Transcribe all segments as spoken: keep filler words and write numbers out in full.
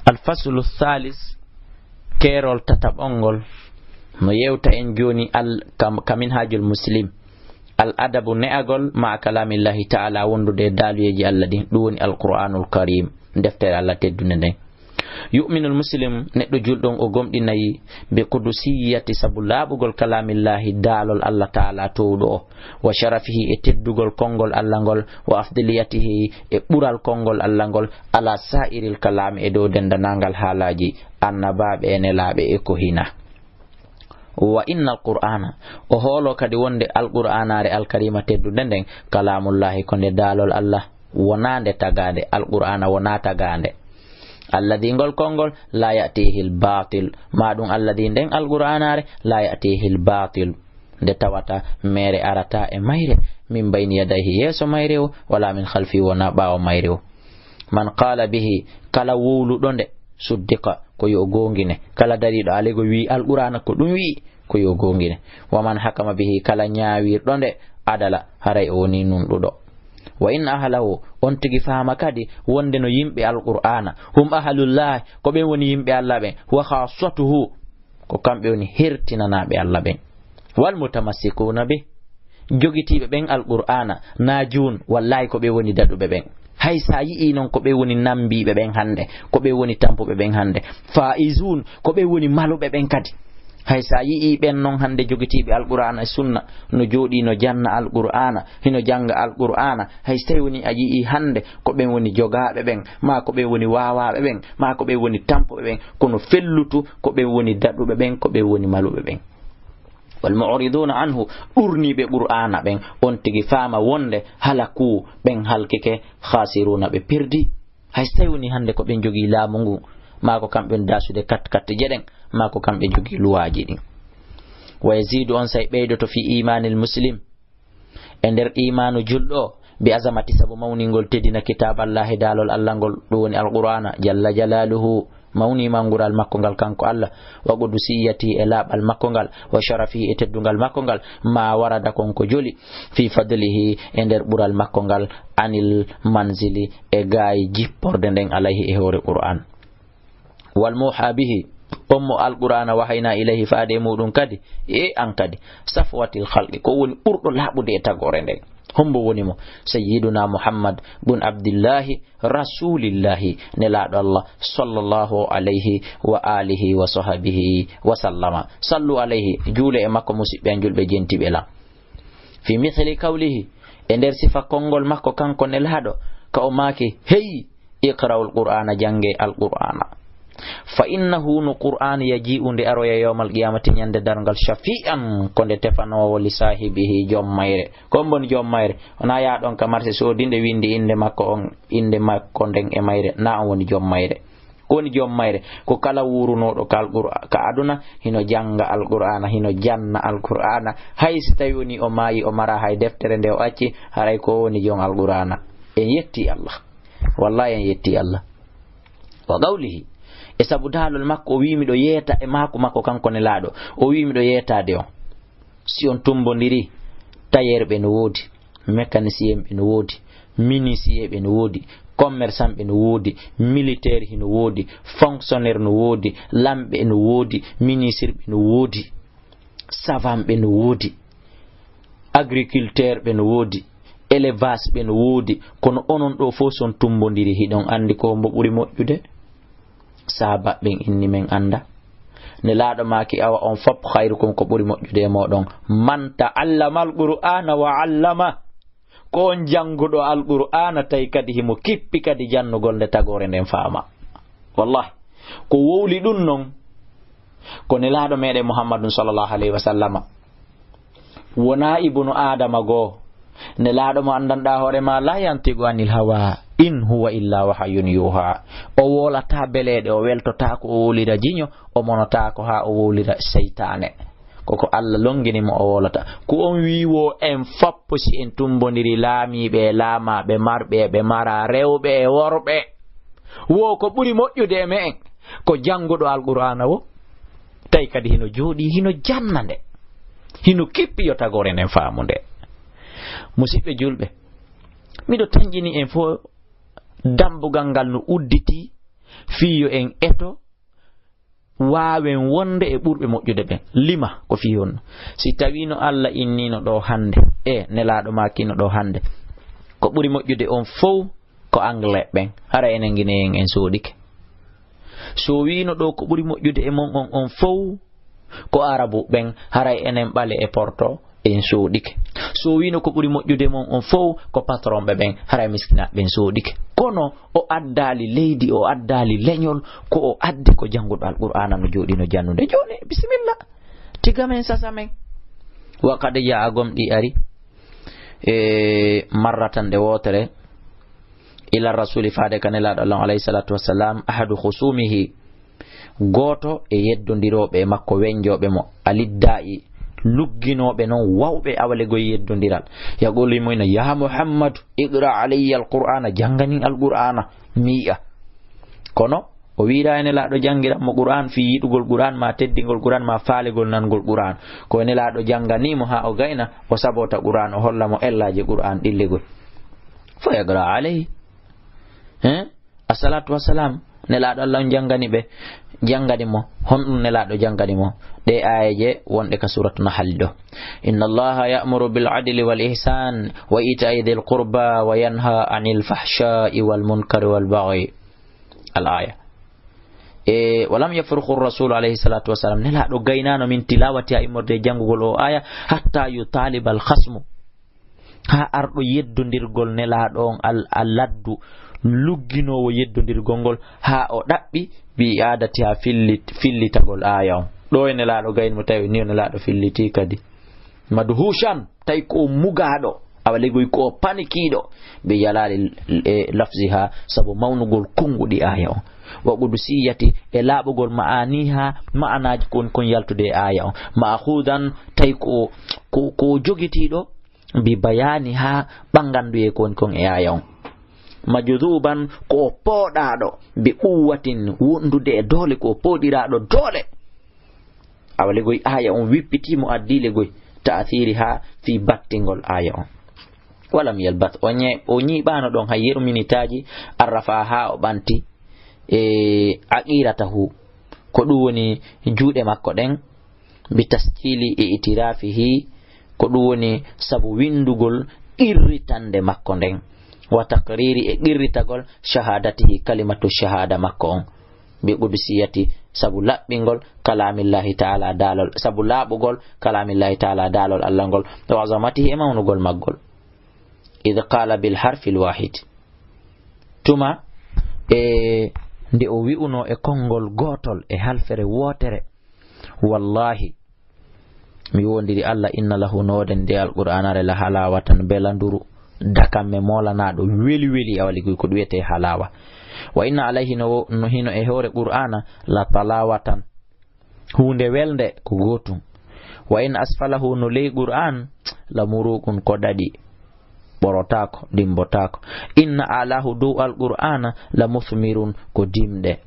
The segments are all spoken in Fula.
Al faslu thalis, keerol tataɓol ngol, no yewta en jooni al-, kam-, ka Minhajul Muslim. Al adabu ne'agol ma'a kalamillahi ta'ala, wondude e daaluyeeji Allah ɗin, ɗum woni Alqur'anul Karim, deftere Allah teddunde nden. Yu'minul Muslim, neɗɗo julɗo on o gomɗinay, bi qudusiyati, sabu laaɓugol kalamillahi, daalol Allah ta'ala towɗo o, wa sharafihi, e teddugol konngol Allah ngol, wa afdaliyatihi, e ɓural konngol Allah ngol, ala sa'iril kalami, e dow denndaangal haalaaji annabaaɓe e nelaaɓe e ko hina. Wa innal Qur'ana, o hoolo kadi wonde Alqur'anaare Alkarima teddunde nden, kalamullahi, ko nde daalol Allah, wonaa nde tagaande. Alqur'ana wonaa tagaande. Alladhi, ngol konngol, la ya'tihi al-batil, ma ɗum alladhi, nden Alqur'anaare, la ya'tihi al-batil, nde tawata meere arata e mayre, min bayni yadayhi, yeeso mayre o, wala min khalfi, wonaa ɓaawo mayre o. Man qala bihi, kala wowluɗo nde, suddiqa, ko yo o goongine. Kala dariiɗo alego wii Alqur'ana ko ɗum wii, ko yo o goongine. Wa man hakama bihi, kala ñaawirɗo nde, adala, haray o woni nunɗuɗo. Wa in ahlahu, on tigi faama kadi wonde no yimɓe Alqur'ana, hum ahlullah, ko ɓen woni yimɓe Allah ɓen, wa khassatuhu, ko kamɓe woni hertinanaaɓe Allah ɓen. Wal mutamassikuna bih, jogitiiɓe ɓen Alqur'ana, najun, wallahi ko ɓe woni daɗuɓe ɓen. Hay sa yi'i non ko ɓe woni nambiiɓe ɓen hannde, ko ɓe woni tampuɓe ɓen hannde. Faizun, ko ɓe woni maluɓe ɓen kadi. Hay sa yi'i ɓen non hannde jogitiiɓe Alqur'ana e Sunna, no jooɗii no janna Alqur'ana, hino jannga Alqur'ana, hay so tawi woni a yi'i hannde ko ɓen woni jogaaɓe ɓen, maa ko ɓen woni waawaaɓe ɓen, maa ko ɓen woni tampuɓe ɓen, kono fellutu ko ɓen woni daɗuɓe ɓen, ko ɓen woni maluɓe ɓen. Wal mu'riduna anhu, ɗurniiɓe Qur'ana ɓen, on tigi faama wonde halaku, ɓen halkike, khasiruna, ɓe perdi. Hay so tawi woni hannde ko ɓen jogii laamu ngu, maa ko kamɓe woni daasude kat kat jeɗen, maa ko kamɓe jogii luwaaji ɗin. Wa yazidu, on say ɓeydoto fi imanil muslim, e nder imaanu julɗo o, bi azamati, sabu mawningol teddina kitaaballahi, daalol Allah ngol, ɗum woni Alqur'ana, jalla jalaluhu, mawni mangural makko ngal kanko Allah, wa qudusiyati, e laaɓal makko ngal, wa sharafihi, e teddungal makko ngal, ma warada, kon ko joli, fi fadlihi, e nder ɓural makko ngal, anil manzili, e gaay jipporde nden, alayhi, e hoore Qur'an. Wal muha bihi, on mo Alqur'ana wahayna ilayhi, faade e muɗum kadi, e an kadi, safwatil khalqi, ko woni ɓurɗo laaɓude e tagoore nden. Hombo woni mo? Sayyiduna Muhammad bun Abdillahi, Rasulillahi, nelaaɗo Allah, sallallahu alayhi wa alihi wa sahbihi wa sallama. Sallu alayhi, juule e makko, musiɓɓe an julɓe jentiɓe lan. Fi mithli qawlihi, e nder sifa konngol makko kanko nelaaɗo, ka o maaki, hey, iqra'ul Qur'ana, jannge Alqur'ana. Fa innahu, no Qur'an, yaji'u, nde aroya yawmal qiyamati, ñande darngal, shafi'an, ko nde tefanoowo, li sahibihi, joom mayre. Ko on mboni joom mayre? Wonaa yaa ɗon ka marché soodi nde, winndi innde makko on, innde makko nden e mayre, na on woni joom mayre. Ko woni joom mayre? Ko kala wuurunooɗo ka Alqur'a-, ka aduna, hino jannga Alqur'ana, hino janna Alqur'ana. Hay si tawi woni o maayi, o mara hay deftere nde o acci, haray ko woni joom Alqur'ana. En yetti Allah. Wallahi, en yetti Allah. Wa qawlihi, e sabu daalol makko, o wii miɗo yeeta e maaku makko kanko nelaaɗo. O wii miɗo yeetaade on. Si on tumbondiri, tayeerɓe no woodi, mécanicien ɓe no woodi, menuisier ɓe no woodi, commerçant ɓe no woodi, militaire hino woodi, fonctionnaire no woodi, lamɓe no woodi, ministre ɓe no woodi, savant ɓe no woodi, agriculteur ɓe no woodi, élevage ɓe no woodi, kono onon ɗo fof si on tumbondiri, hiɗon anndi ko mbo ɓuri moƴƴude? Sahaaba ɓen inni men annda. Nelaaɗo maaki, awa on fop, khayrukum, ko ɓuri moƴƴude e mooɗon, man ta'allama al-Qur'ana wa allama, ko on jannguɗo Alqur'ana, tawi kadi himo kippi kadi jannugol nde tagoore nden faama. Wallahi, ko wowli ɗum non, ko Nelaaɗo meɗen Muhammadun sallallahu alayhi wa sallama. Wonaa ibnu Aadama goo. Nelaaɗo mo anndanɗaa hoore ma, la yantiqu anil hawa, in huwa illa wahayun yuha. O wowlataa beleeɗe, o weltotaako o wowlira jiño, o monotaako haa o wowlira seytaane. Ko ko Allah longini mo o wowlata. Ko on wii wo en foppo, si en tumbondiri, laamiiɓe e laamaaɓe, marɓe e ɓe maraa, rewɓe e worɓe, wo ko ɓuri moƴƴude e me'en ko jannguɗo Alqur'aana wo, tawi kadi hino jooɗii, hino janna nde, hino kippi yo tagoore nden faamu nde. Musiɓɓe julɓe, miɗo tanƴini en fof, dambugal ngal no udditi, Fii yo en eto waawen wonde e ɓurɓe moƴƴude ɓen. Lima ko fii honno? Si tawiino Alla inniino ɗoo hannde, e Nelaaɗo maakiino ɗoo hannde, ko ɓuri moƴƴude on fow ko Anglais ɓen, hara enen Gineyen en soodike. So wiino ɗoo ko ɓuri moƴƴude e mon on, on fow ko Arabu ɓen, haray enen ɓale e Porto en soodike. So wiino ko ɓuri moƴƴude mon on fow ko patron ɓe ɓen, haray miskinaaɓe ɓen soodike. Kono o addaali leydi, o addaali leñol, ko o addi ko jannguɗo Alqur'aana no jooɗii no jannude. Jooni, bisimilla, tiga men sasa men. Wa qad jaa, gomɗii ari, e marratan nde wootere, ila rasuli, faade ka Nelaaɗo Allah on, alayhi salatu wassalam, ahadu khusumihi, gooto e yeddondirooɓe e makko, wenjooɓe mo, alidda'i, lugginooɓe non wawɓe awalegoy yeddondiral. Yaqulu, mo ina, "Ya Muhammadu, iqra alayya alqur'ana, janngani alqur'ana, mi yi'a." Kono o wiira e Nelaaɗo janngiran mo Qur'an fii yiɗugol Qur'an, ma teddingol Qur'an, ma faalegol nangol Qur'an. Ko e Nelaaɗo janngani mo haa o gayna, o sabota Qur'an, o holla mo ellaaji Qur'an ɗilligoy. Fa yaqra alayhi. Hein? Assalatu wassalam, Nelaaɗo Allah on janngani ɓe, janngani mo. Honɗum Nelaaɗo janngani mo? Ɗe aayeeje wonɗe ka Suratu Nahli ɗo. "Inna Allaha ya'muru bil adli wal ihsan wa ita'i dhil qurba wa yanha anil fahsha'i wal munkari wal baghi." Al aya. E, "Wa lam yafrughu ar-rasul alayhi salatu wassalam." Nelaaɗo gaynaano min tilawati, haa immorde e janngugol o aya, "hatta yutaliba al khasmu." Haa arɗo yeddondirgol Nelaaɗo on al-, a laddu, lugginoowo yeddondirgol ngol, haa o ɗaɓɓi bi i'adatiha, fillit-, fillitagol aaya on. Ɗo e Nelaaɗo gayni mo, tawi ni o Nelaaɗo fillitii kadi. Madhushan, tawi ko o mugaaɗo, awalegoy ko o panikiiɗo, bi jalali, e, lafziha, sabu mawnugol konnguɗi aaya on. Wa qudusiyati, e laaɓugol ma'aniha, ma'anaaji kon, kon yaltude e aaya on. Ma'khudan, tawi ko, ko, ko o jogitiiɗo, bi bayani, haa ɓannganduyee ko woni kon e aaya on. Majzuban, ko o pooɗaaɗo, bi quwwatin, wondude e doole, ko o pooɗiraaɗo doole. Awalegoy aaya on wippitii mo, addii legoy ta'asiri haa fii battingol aaya on. Walam yalbath, o ñe-, o ñiiɓaano ɗon hay yeru minitaaji, arrafa, haa o ɓanti, e, aqiratahu, ko ɗum woni juuɗe makko ɗen, bi tasjili i'tirafihi, ko ɗum woni sabu winndugol qirritannde makko nden, wa taqriri, e qirritagol shahadatihi, kalimatu shahada makko on, bi qudusiyati, sabu laɓɓingol kalamillahi ta'ala, daalol, sabu laaɓugol kalamillahi ta'ala, daalol Allah ngol, wa azamatihi, e mawnugol maggol. Idh qala bil harfil wahid, tuma e nde o wi'unoo e konngol gootol, e halfere wootere, "Wallahi, mi woondiri Allah, inna lahu, no woodani nde Alqur'aanaare, la halawatan, belanduru, dakamme, moolanaaɗo, weli weli, awalegoy ko ɗum wiyetee halawa. Wa inna alayhi, no wo-, no hino e hoore Qur'aana, la talawatan, huunde welnde, ko gootum. Wa in asfalahu, no ley Qur'aan, la muruqun, ko ɗaɗi, ɓorotaako, dimbotaako. Inna alahu, dow Alqur'aana, la musmirun, ko dimɗe,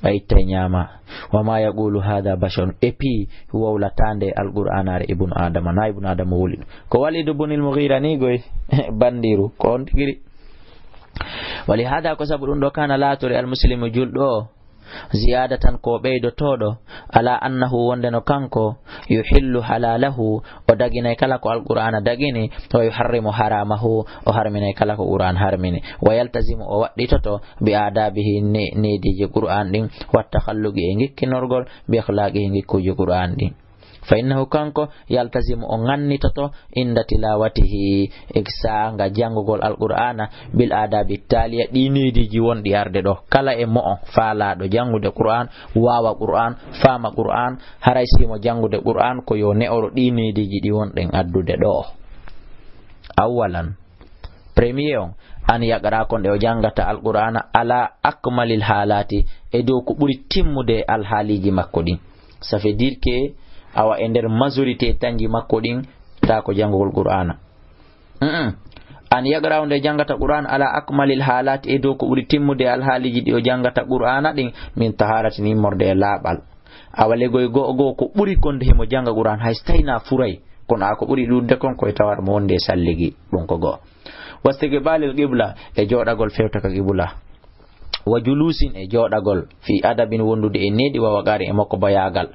a ittay ñaama. Wa ma yaqulu hadha basharun, e pii wowlataande Alqur'aanaare ibnu Adama, na ibnu Adama wowli ɗum. Ko Walid ibn al-Mughira ni goy, bandiru, ko on tigiri. Wa li hadha, ko sabu ɗum ɗo, kana, laatore, al-muslimu, julɗo o, ziyadatan, ko ɓeydotooɗo, ala annahu, wonde no kanko, yuhillu halalahu, o daginay kala ko Alqur'aana dagini, wa yuharrimu haramahu, o harminay kala ko Qur'aan harmini, wa yaltazimu, o waɗɗitoto, bi adabihi, ne-, neediiji Qur'aan ɗin, wa takhalluqi, e ngikkinorgol, bi akhlaqihi, ngikkuuji Qur'aan ɗin. Fa innahu, kanko, yaltazimu, o ngannitoto, inda tilawatihi, e saanga janngugol Alqur'aana, bil adabi taliya, ɗi neediiji wonɗi arde ɗo. Kala e mo'o faalaaɗo janngude Qur'aan, waawa Qur'aan, faama Qur'aan, haray simo janngude Qur'aan, ko yo ne'oro ɗi neediiji ɗi wonɗen addude ɗo. Awwalan, premier on, an yaqra, ko nde o janngata Alqur'aana, ala akmalil haalati, e dow ko ɓuri timmude e alhaaliiji makko ɗin. Ça veut dire que, awa, e nder majorité tanji makko ɗin, taa ko janngugol Qur'aana. Mm-mm. An yaqra, nde janngata Qur'aan, ala akmalil haalati, e dow ko ɓuri timmude e alhaaliiji ɗi o janngata Qur'aana ɗin, min taharati, ni immorde e laaɓal. Awa, legoy go'o go'o ko ɓuri kon nde himo jannga Qur'aan, hay so tawi na furay, kono a ko ɓuri ɗuuɗude kon ko e tawat mo wonde e salligi, ɗum ko go'o. Wastiqbalil qibla, e jooɗagol fewta ka qibla. Wa julusin, e jooɗagol, fi adabin, wondude e neeɗi, wa waqarin, e mokko boyaagal.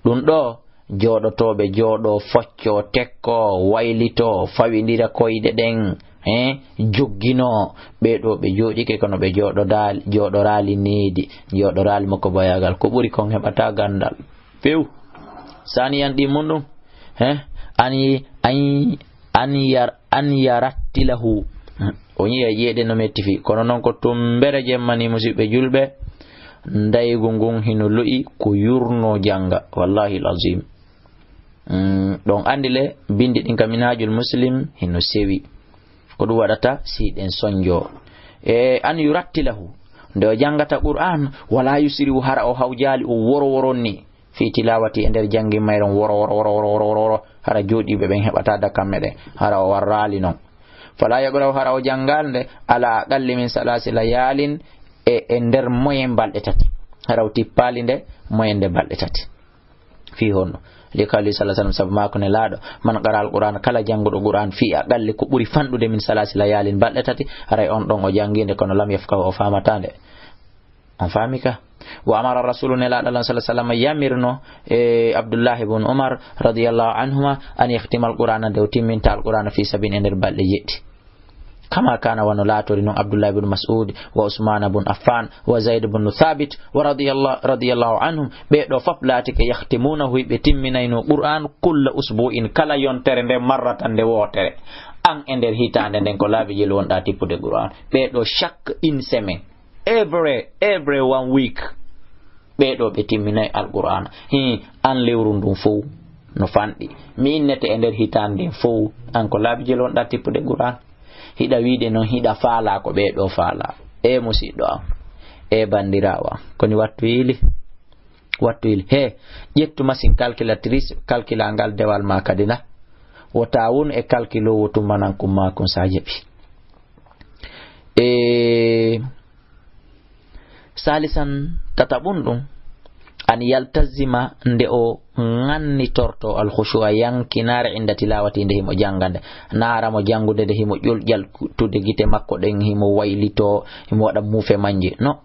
Ɗum ɗo, jooɗotooɓe jooɗo, focco, tekko, waylito, fawindira koyɗe ɗen, eh, joggino. Ɓee ɗo ɓe jooɗike kono ɓe jooɗodaali-, jooɗoraali needi, jooɗoraali mokko boyaagal. Ko ɓuri kon heɓata ganndal. Few. Saniyan ɗi mun ɗum, eh, an yi-, an yi-, an yar-, an yarattilahu. O yiya ƴeeɗe no metti fi. Kono noon ko tumbere jemmani, musiɓɓe julɓe. Ndaygu ngun hino lo'i ko yurno jannga. Wallahi al-azim. Mm, ɗon anndi le, binndi ɗin ka Minhajul Muslim hino sewi. Ko ɗum waɗata si ɗen sonjo. E an yurattilahu, nde o janngata Qur'an, wala yusri'u, hara o hawjaali, o woro woron ni. Fi tilawati, e nder janngi mayron, woro, woro, woro, hara jooɗiiɓe ɓen heɓata da kamɓe ɗen, hara o warraali non. Fala yaqra'u, hara o janngaali nde, ala aqalli min salasi layalin, e, e nder moyen balɗe tati. Hara o tippaali nde, moyen nde balɗe tati. Fii honno? Li qawli sallallahu alaihi wasallam, sabu maako Nelaaɗo, "Man qara al-Qur'an, kala jannguɗo Qur'an, fii aqalli ko ɓuri fanɗude min salasi layalin, balɗe tati, haray on ɗon o janngi nde, kono lam yafqahu, o faamataa nde." On faami ka? Wa amara Rasulu, Nelaaɗo Allah sallallahu alaihi wasallam yamirno, e, Abdullah ibn Umar radiyallahu anhuma, an yakhtima al-Qur'ana, nde o timminta al-Qur'ana fi sab'in, e nder balɗe jeɗɗi. Kama kana, wano laatori non Abdullah ibn Mas'ud, wa Usman ibn Affan, wa Zaid ibn Thabit, wa radiyallahu, radiyallahu anhum, ɓe ɗo fof laatike yakhtimunahu, ɓe timminayno Qur'an kulla usbu'in, kala yontere nde, marratan, nde wootere. An e nder hitaande nden ko laabi jelu wonɗa tippude Qur'an. Ɓe ɗo chaque une semaine, every, every one week. Ɓee ɗo ɓe timminay Alqur'aana. Hii, an lewru ndun fow no fanɗi. Mi innete e nder hitaande nden fow, an ko laabi jelu wonɗa tippude Qur'aan. Hiɗa wiide non, hiɗa faalaa ko ɓee ɗo faalaa. E musiɗɗo am, e banndiraawo am, koni wattu yili? Wattu yili. He, ƴettu machine calculatrice, calcula ngal dewal ma kadi na. Wota wonu e calculowo tumanankun maakun sa jaɓi. E, Salisan, tataɓun ɗum, an yaltazima, nde o ŋannitorto alkhushu'a, yankinaare, inda tilawati, nde himo jannga nde. Na hara mo janngude nde himo ƴol-, ƴaltude gite makko ɗen, himo waylito, himo waɗa muufe manje. No.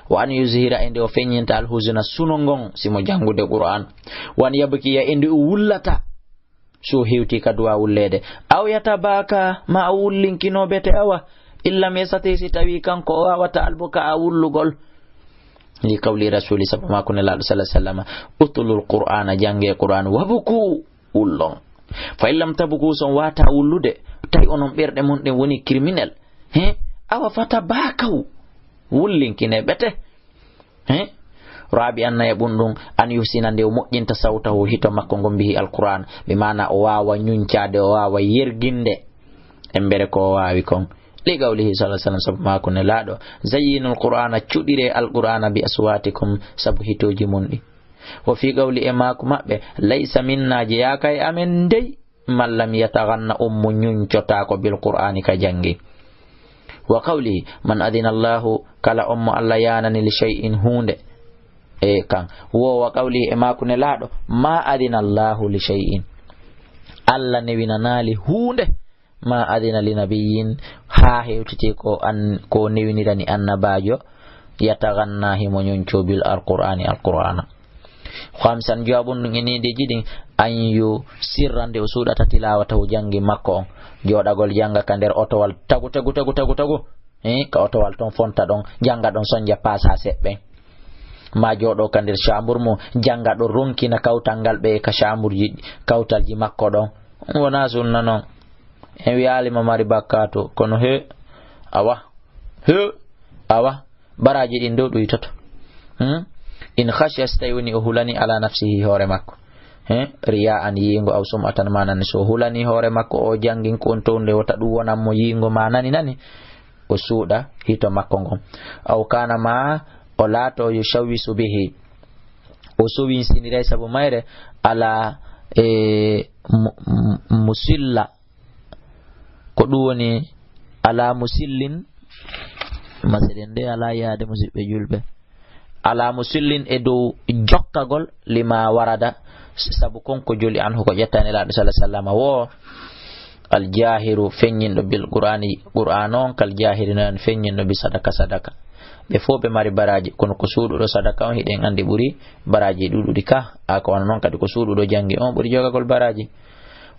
Wa an yuzhira, e nde o feññinta alhuzuna, suno ngon, si mo janngude Qur'aan. Wa an yabkiya, e nde o wullata. So hewti ka du'a wulleede. Aw yatabaka, ma o wullinkino bete awa. Illam yastati, si tawi kanko o waawata albuka a wullugol. Li qawli rasuli, sabu maako Nelaaɗo sallallahu alaihi wasallam, "Utlul Qur'ana, jange Qur'an, wabku, wullon. Fa illam tabku, son wata wullude, tawi onon ɓerɗe mon ɗen woni criminel. He? Awa fatabakaw, wullinkine bete." He? Raabi an naya ɓun ɗum, an yuhsina, nde o moƴƴinta sawtahu, hito makko ngon, bihi alquran, bi maana o waawa ñuñcaade, o waawa yerginde. Embere ko o waawi kon. Li qawlihi sallallahu alaihi wasallam, sabu maako Nelaaɗo, "Zayyinul Qur'ana, cuɗire Alqur'ana bi aswatikum, sabu hitooji mun ɗi." Wa fi qawli, e maako maɓɓe, "Laysa minna, jeyaaka e amen dey, man lam yataganna, on mo ñuñcotaako bil Qur'ani, ka janngi." Wa qawli, "Man adina Allahu, kala on mo Allah yaanani li shay'in huunde." E kan. Wo wa qawli, e maako Nelaaɗo, "Ma adina Allahu li shay'in." Allah newinanaali huunde. "Ma adina li nabiyyin," haa hewtiti ko an-, ko newinirani annabaajo, "yataganna, himo ñoñco bil Alqur'ani, Alqur'ana." Khamisan, jawabun ɗum e needeeji ɗin, an yu sirra, nde o suuɗata tilawatahu, janngi makko on, jooɗagol jannga ka nder otowal, tagu, tagu, tagu, tagu, tagu. Eh, ka otowal ton fonta ɗon, jannga ɗon, sonja paasa seɓɓen. Ma jooɗo ka nder chambre mo, jannga ɗon, ronkina kawtal ngal ɓe ka chambre ji, kawtalji makko ɗon. Wona sunna non. En wiyaali mo mari bakkaatu, kono he, awa, he, awa, baraaji ɗin dow ɗuytoto. Hmm? In khashiya, si tawi woni o hulani ala nafsihi, hoore makko. He, riya an, yiingo, aw sum'atan, ma nani, so o hulani hoore makko, o janngin ko on townde, wota ɗum wonan mo yiingo ma nani nani, o suuɗa hito makko ngon. Aw kana, ma o laato, yushawwisu bihi, o sowinsiniray sabu mayre, ala, e, mu-, mu-, musilla, ko ɗum woni ala musillin, maselen nde ala yaade, musiɓɓe julɓe. Ala musillin e dow jokkagol lima warada, sabu kon ko joli an, ko ƴetta Nelaaɗo sallallahu alaihi wasallam wo, "Al jahiru, feññinɗo bil Qur'ani, Qur'an on, kal jahiri, no en feññinɗo bi sadaka, sadaka." Ɓe fof ɓe mari baraaji, kono ko suuɗuɗo sadaka on hiɗen anndi ɓuri baraaji ɗuuɗuɗi ka, a ko wano non kadi ko suuɗuɗo janngi on ɓuri jogagol baraaji.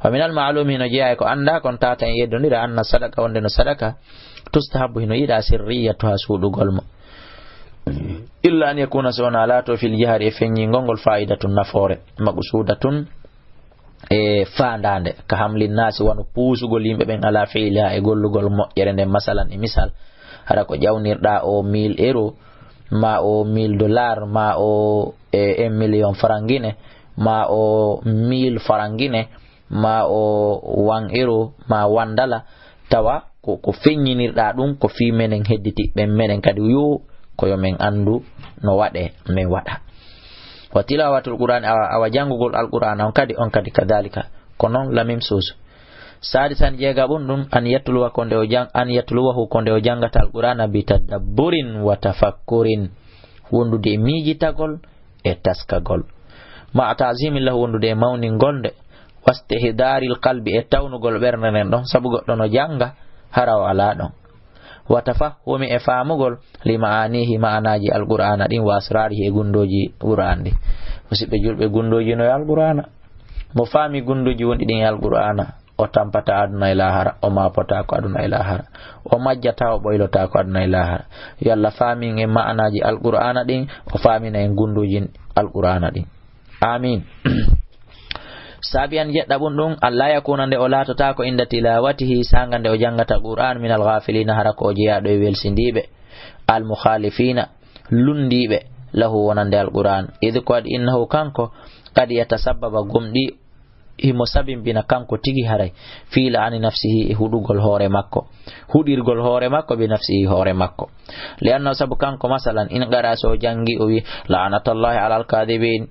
Wa minal ma'lumi, hino jeyaa e ko anndaa kon, tata en yeddondira, anna sadaka, wonde no sadaka, tustahabbu, hino yiɗaa, sirriyatuha, suuɗugol mo. Illa an yakuna, so wonaa laato, fil jahri, e feññingol ngol, fa'idatun, nafoore, maqsudatun, e faandaande, ka hamlin naasi, wano puusugol yimɓe ɓen ala fi'liha, e gollugol moƴƴere nden. Masalan, e misal, hara ko ƴawnirɗaa o mille euro, ma o mille dollar, ma o, e, un million farangine, ma o mille farangine, ma o one euro, ma one dala, tawa ko, ko feññinirɗaa ɗum, ko fii menen hedditiiɓe ɓen, menen kadi yo, ko yo men anndu no waɗee, men waɗa. Wa tilawatul Qur'an, awa, awa janngugol Alqur'aana on kadi, on kadi kadalika, ko non, la même chose. Sadisan, jeegaɓun ɗum, an yatluwa, ko nde o jang-, an yatluwahu, ko nde o janngata Alqur'aana, bi tadabburin wa tafakkurin, wondude e miijitagol e taskagol. Ma ta'zimin lahu, wondude e mawningol nde, wastihdaril qalbi, e tawnugol ɓernde nden ɗon, sabu goɗɗo no jannga, hara o alaa ɗon. Wa tafahhumi, e faamugol, li ma'anihi, ma'anaaji Alqur'aana ɗin, wa asrarihi, e gunndooji Qur'aan ɗin. Musidɓe julɓe, gunndooji no e Alqur'aana. Mo faami gunndooji wonɗi ɗin e Alqur'aana, o tampataa aduna e laahara, o maapotaako aduna e laahara, o majjataa, o ɓoylotaako aduna e laahara. Yo Allah faamin en ma'anaaji Alqur'aana ɗin, o faamina en gunndooji Alqur'aana ɗin. Amin. Saabi an jeɗɗaɓun ɗum, alla yakuna, nde o laatotaako, inda tilawatihi, saanga nde o janngata Qur'aan, min al ghafilina, hara ko o jeyaaɗo e welsindiiɓe, al mukhalifina, lunndiiɓe, lahu, wonande Alqur'aan. Id, ko waɗi, innahu, kanko, qad yatasabbaba, gomɗii, himo sabimbina kanko tigi haray, fii la'ani nafsihi, e huɗugol hoore makko, huɗirgol hoore makko, bi nafsihi, hoore makko. Li annahu, sabu kanko, masalan, in qara'a, so o janngi, o wi, la'natullahi alal kadibin,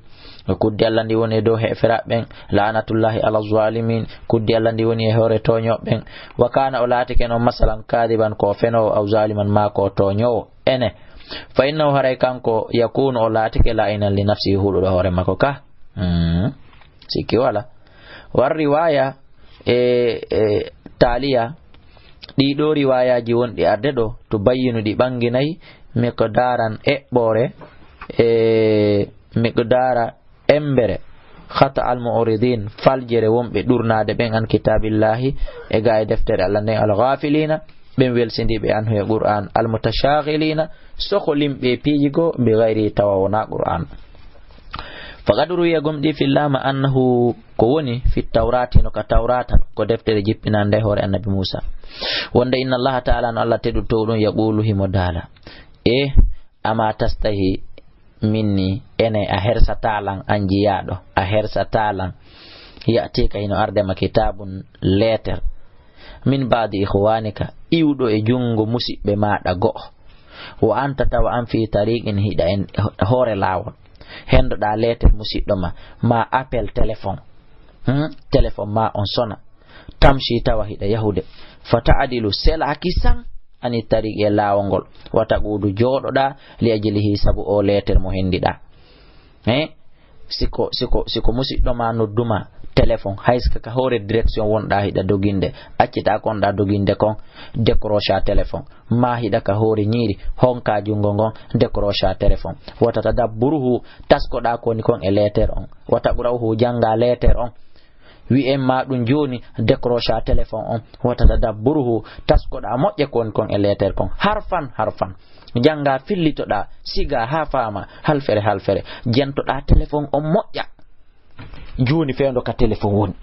kuddi Alla ndi woni e dow heeferaaɓe ɓen, la'natullahi alal zalimin, kuddi Alla ndi woni e hoore tooñooɓe ɓen. Wa kana, o laatike non, masalan, kadiban, ko o fenoowo, aw zaliman, maa ko o tooñoowo. Ene, fa innahu, haray kanko, yakunu, o laatike, la'inan li nafsihi, huɗuɗo hoore makko ka. Hmm. Sikki wala. War riwaya e, e taliya, ɗii ɗoo riwayaaji wonɗi arde ɗoo, to bayyinu, ɗi ɓanginay, miqdaran, eɓɓoore, e miqdara, embere, khata al mu'ridin, faljere wonɓe ɗurnaade ɓen, an kitabillahi, e gaa e deftere Alla nden, al ghafilina, ɓen welsindiiɓe, anhu, e Qur'aan, al mutashaghilina, sokolimɓe e piiji goo, bi ghayri, tawa wonaa Qur'aan. Faqad ruwiya, gomɗii, fillama, annahu, ko woni, fi tawrati, no ka tawrata, ko deftere jippinande hoore annabi Muusa, wonde, inna Allaha ta'ala, no Alla teɗuɗo toowɗo on, yaqulu, himo daala, e, ama tastahi minni, ene a hersataa lan, an jiyaaɗo, a hersataa lan, ya'tika, hino arde ma, kitabun, leeter, min ba'di ikhwanika, iwɗo e junngo musiɓɓe maaɗa go'o. Wa anta, tawa an, fi tariqin, hiɗa e hoore laawol. Hendoɗaa leeter musiɗɗo ma, ma appel téléphone. Hmm? Téléphone ma on sona. Tamshi, tawa hiɗa yahude. Fa ta'dilu, selaaki san, ani tariqi, e laawol ngol. Wa taqudu, jooɗoɗaa, li ajlihi, sabu o leeter mo hendiɗaa. He? Siko, siko, siko musiɗɗo ma nodduma téléphone, hay sika ka hoore direction wonɗaa hiɗa doginde, accitaa ko wonɗaa doginde kon, décrocha téléphone. Ma hiɗa ka hoore ñiiri, honka junngo ngon, décrocha téléphone. Wa tatadabburuhu, taskoɗaa ko woni kon e leeter on. Wa taqra'uhu, jannga leeter on. Wi'en ma ɗum jooni, décrocha téléphone on, wa tatadabburuhu, taskoɗaa moƴƴa ko woni kon e leeter kon. Harfan, harfan. Jannga, fillitoɗaa, siga haa faama, halfere, halfere. Jentoɗaa téléphone on moƴƴa. Jooni fewndo ka téléphone woni.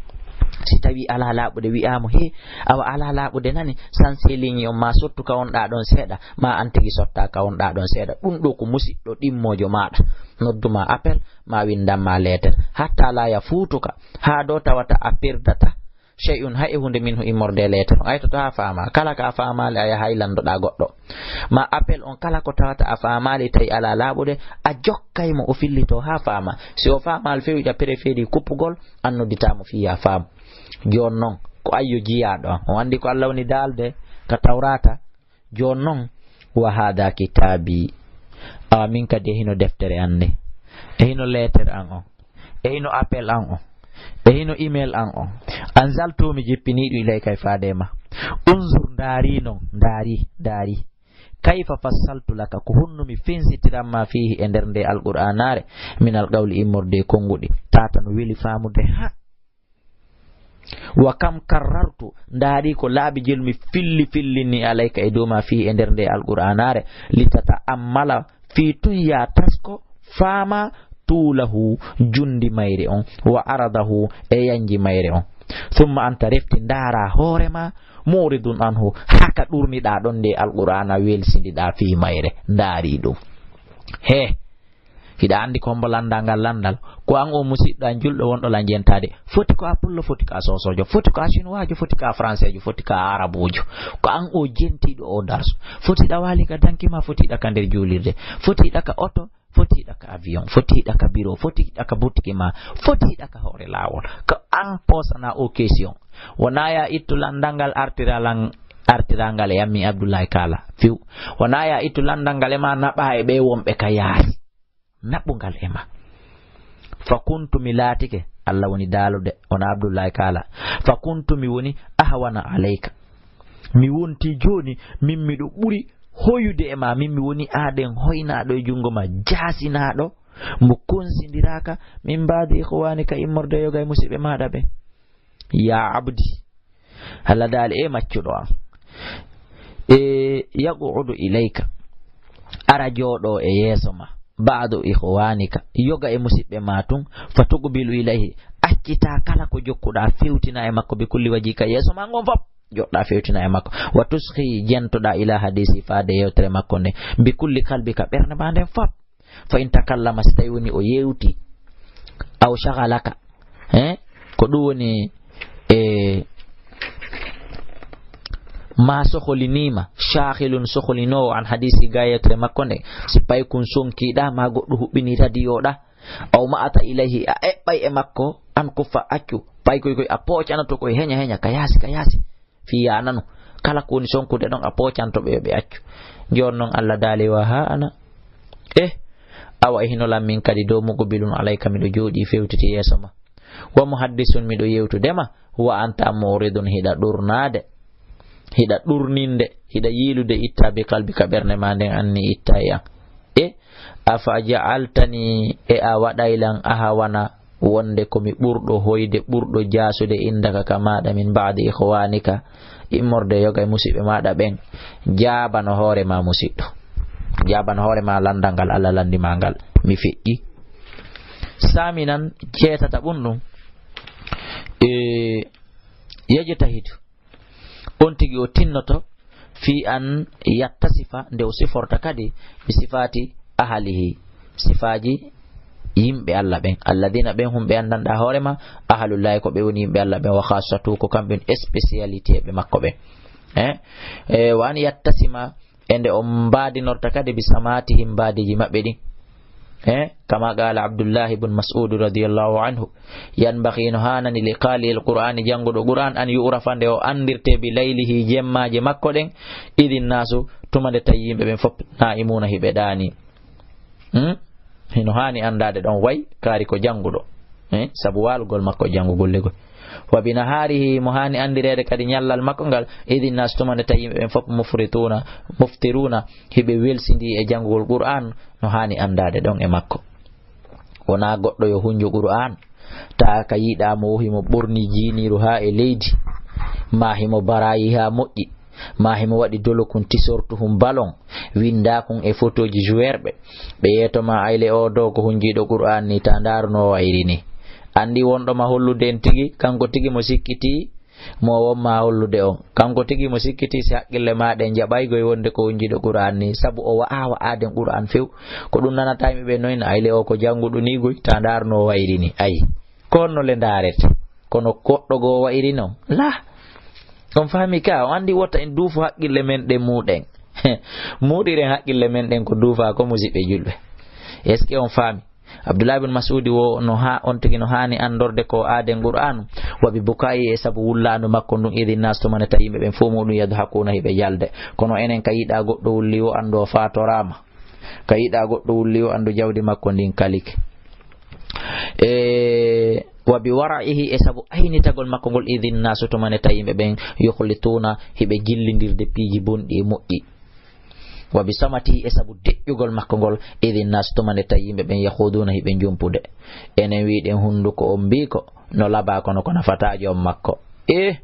Si tawi alaa laaɓude, wi'aa mo, "He, awa alaa laaɓude nani, sanse ligne on, ma sottu ka wonɗaa ɗon seeɗa, ma an tigi sottaa ka wonɗaa ɗon seeɗa." Ɗum ɗo ko musiɗɗo ɗimmoojo maaɗa. Noddu ma appel, ma winndan ma leeter. Hatta la yafutuka. Haa ɗo tawata a perdata shay'un, hay e huunde, minhu, immorde e leeter on. Aytoto haa faama. Kala ka a faamaali, a yahay lanndoɗaa goɗɗo. Ma appel on, kala ko tawata a faamaali, tawi alaa laaɓude, a jokkay mo, o fillito haa faama. Si o faamaali few, hiɗa préféré kuppugol, an nodditaa mo fii yaa faamu. Jooni non, ko ayyo jiyaaɗo an. O anndi ko Alla woni daalde ka Tawraata. Jooni non, wa hada kitaabi. Awa min kadi e hino deftere an nde. E hino leeter an on. E hino appel an on. E hino email an on. Anzaltu, mi jippinii ɗum ilayka e faade ma. Unzur, ndaari non, ndaari, ndaari. Kayfa fassaltu laka, ko honno mi fensitiran ma fiihi e nder nde Alqur'aanaare, min alqawli, immorde e konnguɗi. Tata no weli faamude ha. Wa kam karrartu, ndaari ko laabi jelu mi filli fillini alayka e dow ma fiihi e nder nde Alqur'aanaare, litata ammala fii tun ya tasko faama tuulahu, jundi mayre on, wa aradahu, e yanji mayre on. Summa anta, refti ndaara hoore ma, muridun anhu, haka ɗurniɗaa ɗon nde Alqur'aana welsindiɗaa fii mayre, ndaari ɗum. He, hiɗa anndi ko hombo lanndal ngal lanndal? Ko an o musiɗɗo an julɗo wonɗo lan jentaade. Foti ko a pullo, foti ko a soosoojo, foti ko a sinuwaajo, foti ko a faranseejo, foti ko a arabuujo. Ko an o jentiiɗo o darso. Foti hiɗa waali ka danki ma, foti hiɗa ka nder juulirde, foti hiɗa ka oto, foti hiɗa ka avion, foti hiɗa ka biro, foti hiɗa ka butiki ma, foti hiɗa ka hoore laawol. Ko an posana o question. Wonaa ya ittu lanndal ngal artira lan, artira ngal e yammi Abdullahi Kaala. Fiw. Wonaa ya ittu lanndal ngal e ma naɓa e ɓe wonɓe ka yaasi. Naɓu ngal e ma. Fa kuntu, mi laatike, Allah woni daalude, wonaa Abdullahi Kaala. Fa kuntu, mi woni ahwana alayka. Mi wonti jooni, min miɗo ɓuri hoyude e ma, min mi woni aaden hoynaaɗo e junngo ma, jaasinaaɗo, mo konsindiraaka, min baadi ikhwanika, immorde yoga e musiɓɓe maaɗa ɓen. Ya abdi, Allah daali, e maccuɗo an, e yaqudu ilayka, ara jooɗo e yeeso ma, baadu ikhwanika, yoga e musiɓɓe ma tun, fa tuqbilu ilayhi, accita kala ko jokkuɗa, fewtina e makko, bi kulli wajhika, yeeso ma ngon fop, joɗɗa fewtina e makko, wa tusxi, jentoɗa, ila hadisi, faade yewtere makko nde, bi kulli qalbika, ɓernde ma nden fop. Fa in takallama, si tawi woni o yewti, aw shaghalaka, eh, ko ɗum woni, e, ma soholiniima, shaakhilun, soholinoowo, an hadisi, ga yewtere makko nde, si paykun sonkiɗa, ma goɗɗo huɓɓini radiyo ɗa, aw ma ata ilayhi, a eɓɓay e makko, an kuffa, accu, paykoy koy a pocanato koy heña heña, ka yaasi, ka yaasi. Fii ya nanu, kala ko woni sonkude ɗon a pocanto ɓe, yo ɓe accu. Jooni non Allah daali, wa ha ana, eh, awa e hino lan min kadi, dow muqbilun alayka, miɗo jooɗii fewtiti yeeso ma. Wa muhaddisun, miɗo yewtude ma. Wa anta muridun, hiɗa ɗurnaade, hiɗa ɗurninde, hiɗa yiilude, itta bi qalbika, ɓernde ma nden anni itta e an. E afa ja'altani, e a waɗay lan ahwana, wonde ko mi ɓurɗo hoyde, ɓurɗo jaasude, indaka, ka maaɗa, min baadi ikhwanika, immorde yoga e musiɓɓe maaɗa ɓen. Jaabano hoore ma, musiɗɗo. Jaabano hoore ma lanndal ngal Allah lanndi ma ngal. Mi feƴƴi. Saaminan, jeetata ɓun ɗum. E, yajtahidu. On tigi o tinnoto fi an yattasifa, nde o siforta kadi, bi sifaati ahalihi, sifaaji yimɓe Allah ɓen, alladina, ɓen hum ɓe anndanɗa hoore ma, ahalullahi, ko ɓe woni yimɓe Allah ɓen, wa khassatu, ko kamɓe woni spécialité ɓe makko ɓen. Eh? Eh, wa an yattasima, e nde o mbaadinorta kadi bi samatihim, mbaadiiji maɓɓe ɗin. Eh, kama qala Abdullahi ibn Mas'ud radiyallahu anhu, yanbaghi, no haanani, li qari'il Qur'ani, jannguɗo Qur'an, an yu'rafa, nde o anndirte, bi laylihi, jemmaaje makko ɗen, idin nasu, tuma nde tawi yimɓe ɓen fof, na'imuna, hiɓe ɗaani. Hmm? Hino haani anndaade ɗon way kaari ko jannguɗo. Eh, sabu waalugol makko e janngugol legol. Wa bi naharihi, mo haani anndireede kadi ñallal makko ngal, idin nas, tuma nde tawi yimɓe ɓen fof mufrituna, muftiruna, hiɓe welsindii e janngugol Qur'an, no haani anndaade ɗon e makko. Wonaa goɗɗo yo hunju Qur'an, taa ka yiɗaa mo, himo ɓorni jiiniiru haa e leydi, maa himo baraayi haa moƴƴi, maa himo waɗi dolokun, tisortuhun, balon, winndakun e fotooji joueurɓe. Ɓe yeeto ma, ayle o doo ko hunjiiɗo Qur'an ni, taa ndaaru no o wa'iri ni. Anndi wonɗo ma hollude en tigi, kanko tigi mo sikkitii, mo won ma hollude on. Kanko tigi mo sikkitii si haqqille maa ɗen jaɓay goy wonde ko hunjiiɗo Qur'an ni, sabu o wa'aa wa'aaden Qur'an few. Ko ɗum nanata yimɓe ɓe noy na, ayle o ko jannguɗo ni goy, taa ndaaru no o wa'iri ni. Ayi. Ko honno le ndaarete? Kono goɗɗo goo wa'iri non? Laa. On faami ka? On anndi wota en duufu haqqille men ɗen muuɗen. Muuɗiren haqqille men ɗen ko duufaa ko, musiɓɓe julɓe. Est-ce que on faami? Abdullah ibn Mas'udi wo no ha, on tigi no haani anndorde ko aaden Qur'aanu. Wa bi buka'i, e sabu wullaandu makko ndun, idin nas, tuma nde tawi yimɓe ɓen fof muɗum yadhakuna, hiɓe jalde. Kono enen ka yiɗaa goɗɗo wulli wo anndu o faatoraama. Ka yiɗaa goɗɗo wulli o anndu jawdi makko ndin kalike. E, wa bi wara'ihi, e sabu aynitagol makko ngol, idin nasu, tuma nde tawi yimɓe ɓen, yukhlituna, hiɓe jillindirde piiji bonɗi e moƴƴi. Wa bi samatihi, e sabu deƴƴugol makko ngol, idin nas, tuma nde tawi yimɓe ɓen yahuduuna hiɓe jumpude. Enen wiɗen hunduko on mbii ko no labaa kono ko nafataa joom makko. E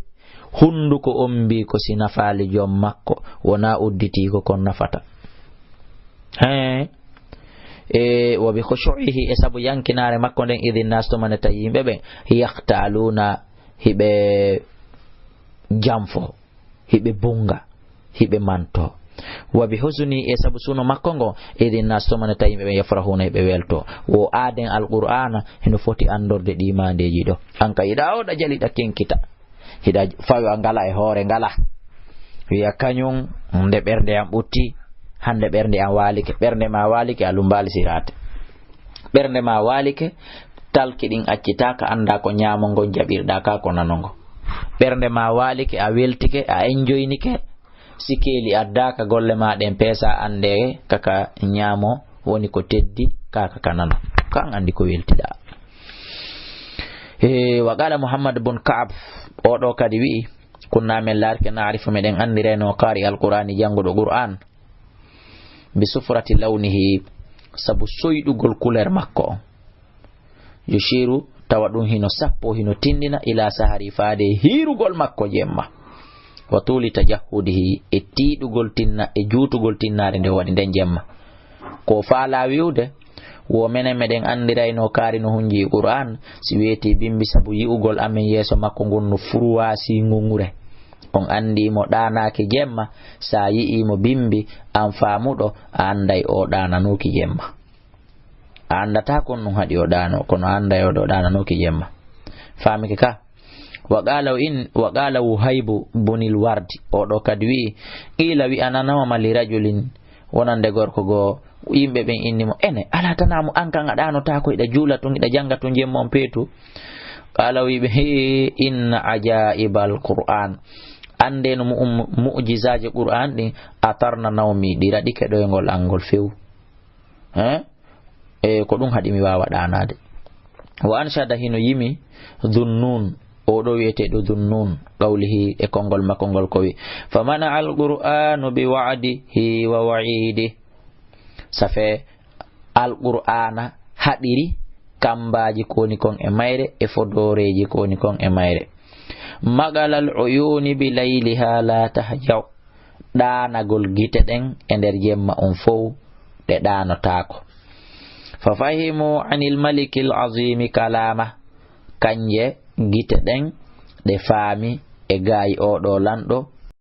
hunduko on mbii ko si nafaali joom makko, wonaa udditii ko kon nafata. Hee. E wa bi khushu'ihi, e sabu yankinaare makko nden, idin nas, tuma nde tawi yimɓe ɓen yahtaaluuna hiɓe janfo, hiɓe bunnga, hiɓe manto. Wa bi husni, e sabu suno makko ngo, idin nas, tuma nde tawi yimɓe ɓen yafrahuuna, hiɓe welto. Wo aaden Alqur'aana hino foti anndorde ɗii maandeeji ɗoo. An ka yiɗa oɗa jali ɗa kenkita. Hiɗa fawi a ngala e hoore ngala. Wiya kañum nde ɓernde am ɓutti, hannde ɓernde am waalike. Ɓernde ma waalike a lumbaali siraate. Ɓernde ma waalike, talki ɗin accitaaka, annda ko ñaamo ngon jaɓirɗa ka ko nano ngo. Ɓernde ma waalike, a weltike, a enjoynike, sikeeli addaaka, golle ma ɗen peesa, annde kaka ñaamo woni ko teddi, ka kaka nano. Kan anndi ko weltiɗa. E, wa qala Muhammad bun Ka'ab, o ɗo kadi wi'i, kunna, men laarike, na'rifu, meɗen anndirayno, qari al-Qur'ani, jannguɗo Qur'an, bi sufrati lawnihi, sabu soyɗugol couleur makko on. Yushiru, tawa ɗum hino sappo, hino tinndina, ila sahari, faade e hiirugol makko jemma. Wa tuli tajahudihi, e tiiɗugol tinna, e juutugol tinnaare nde o waɗi nden jemma. Ko faala wi'ude, wo menen meɗen anndirayno kaari no hunji Qur'an, si weeti bimbi sabu yi'ugol amen yeeso makko ngon no furwaasi ngungure. On anndi mo ɗaanaaki jemma, sa yi'i mo bimbi, an faamuɗo, a annday o ɗaananooki jemma. A anndata kon ɗum haɗi o ɗaano, kono a annday o ɗo ɗaananooki jemma. Faamike ka? Wa qala in, wa qala Wuhaybu bunil Wardi, o ɗo kadi wi'i, qila, wi'ananama li rajulin, wonande gorko goo, yimɓe ɓen inni mo, ene, ala tana mo an kan a ɗaanota ko hiɗa juula tun, hiɗa jannga tun jemma on peetu? Qala, wi'i ɓe, he, inna ajaibal Qur'an, anndeno mu'um-, mu'jizaaje Qur'an ɗin, atarna nawmi, ɗi raɗike ɗoyngol an ngol few. Hein? E ko ɗum haɗi mi waawa ɗaanaade. Wa anshada, hino yimi Dhunnun, o ɗo wi'eteeɗo Dhunnun, qawlihi, e konngol makko ngol ko wi, fa mana al-Qur'anu bi wa'dihi wa wa'idi. Safe Alqur'aana haɗiri kammbaaji ko woni kon e mayre e fodooreeji ko woni kon e mayre. Magalal uyuni bi layliha la tahjaw. Ɗaanagol gite ɗen e nder jemma on fow ɗe ɗaanotaako. Fa fahimu anil malikil azimi kalama. Kanje gite ɗen ɗe faami e gaayi oo ɗoo lanɗo